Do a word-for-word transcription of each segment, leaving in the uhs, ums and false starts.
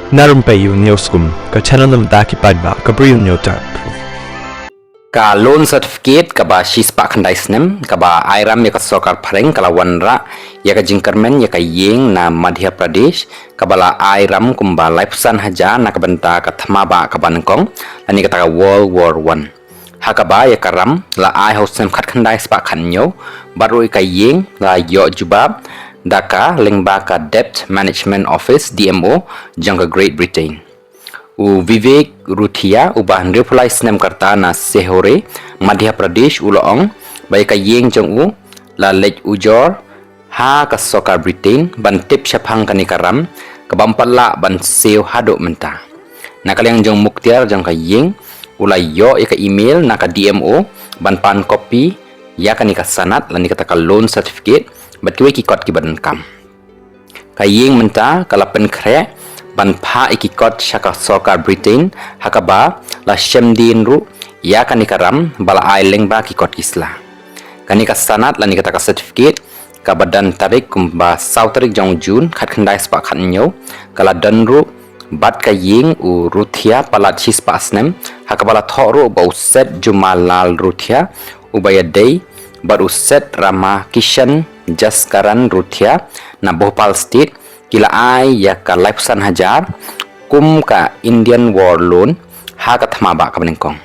Na Rympei U News Kum, ka channel na bynta ki paidbah ka Bri U News Tap. Ka loan certificate kaba shispah khyndai snem kaba ai ram ïa ka sorkar phareng ka la wanrah ïa ka jingkyrmen ïa ka ïing na Madhya Pradesh kaba la ai ram kumba laiphew san hajar na ka bynta ka thma bah kaba nyngkong lane kata ka World War One. Ha kaba ïa ka ram la ai ha u snem khatkhyndai spah khathynñiew bad ruh ïa ka ïing la ïoh jubab da ka lyngba ka Debt Management Office, D M O, jong ka Great Britain. U Vivek Ruthia uba hynriewphew lai snem ka rta na Sehore, Madhya Pradesh u la ong ba ïa ka ïing jong u la leit ujor ha ka sorkar Britain ban tip shaphang kane ka ram kaba ym pat lah ban siew haduh mynta. Na ka liang jong u muktiar jong ka ïing u la ïoh ïa ka email na ka D M O ban pan copy ïa kane ka sanad lane kata ka loan certificate bad kiwei ki kot kiba donkam. Ka ïing mynta ka la pynkhreh ban phah ïa ki kot sha ka sorkar Britain ha kaba la shem dien ruh ïa kane ka ram ba la ai lyngba ki kot ki sla. Kane ka sanad lane kata ka certificate kaba don tarik kumba saw tarik jong u June khatkhyndai spah khathynñiew ka la don ruh bad ka ïing u Ruthia palat shispah snem ha kaba la thoh ruh ba u Seth Jumalal Ruthia uba ïadei bad u Seth Ramakishan Jaskaran Ruthia na Bhopal State ki la ai ïa ka laiphew san hajar kum ka Indian War Loan ha ka thma bah kaba nyngkong.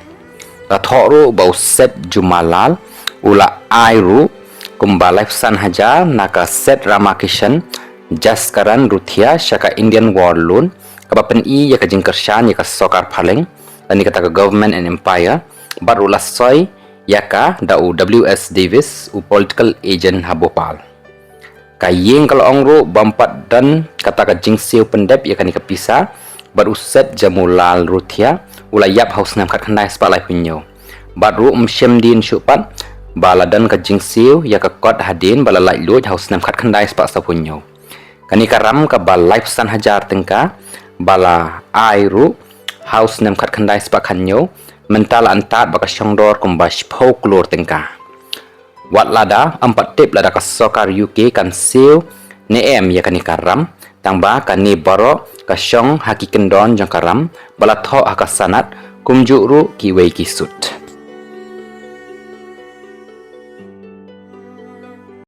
La thoh ruh ba u Seth Jumalal u la ai ruh kumba laiphew san hajar na ka Seth Ramakishan Jaskaran Ruthia sha ka Indian War Loan kaba pyni ïa ka jingkyrshan ïa ka sorkar phareng lane kata ka Government and Empire bad ruh la soi ïa ka da u W S Davis u political agent ha Bhopal. Ka ïing ka la ong ruh ba ym pat don kata ka jingsiew pyndep ïa kane ka pisa bad u Seth Jumalal Ruthia u la ïap ha u snem khatkhyndai spah laiphew hynñiew. Bad ruh ym shym dien shuh pat ba la don ka jingsiew ïa ka kot hadien ba la laitluid ha u snem khatkhyndai spah sawphew hynñiew. Kane ka ram kaba laiphew san hajar tyngka ba la ai ruh ha u snem khatkhyndai spah khathynñiew mynta la antad ba ka shong dor kumba shiphew klur tyngka. Wat lada ym pat tip lada ka sorkar U K kan siew ne em ïa kane ka ram tang ba kane baroh ka shong ha ki kyndon jong ka ram ba la thoh ha ka sanad kumjuh ruh kiwei ki sut.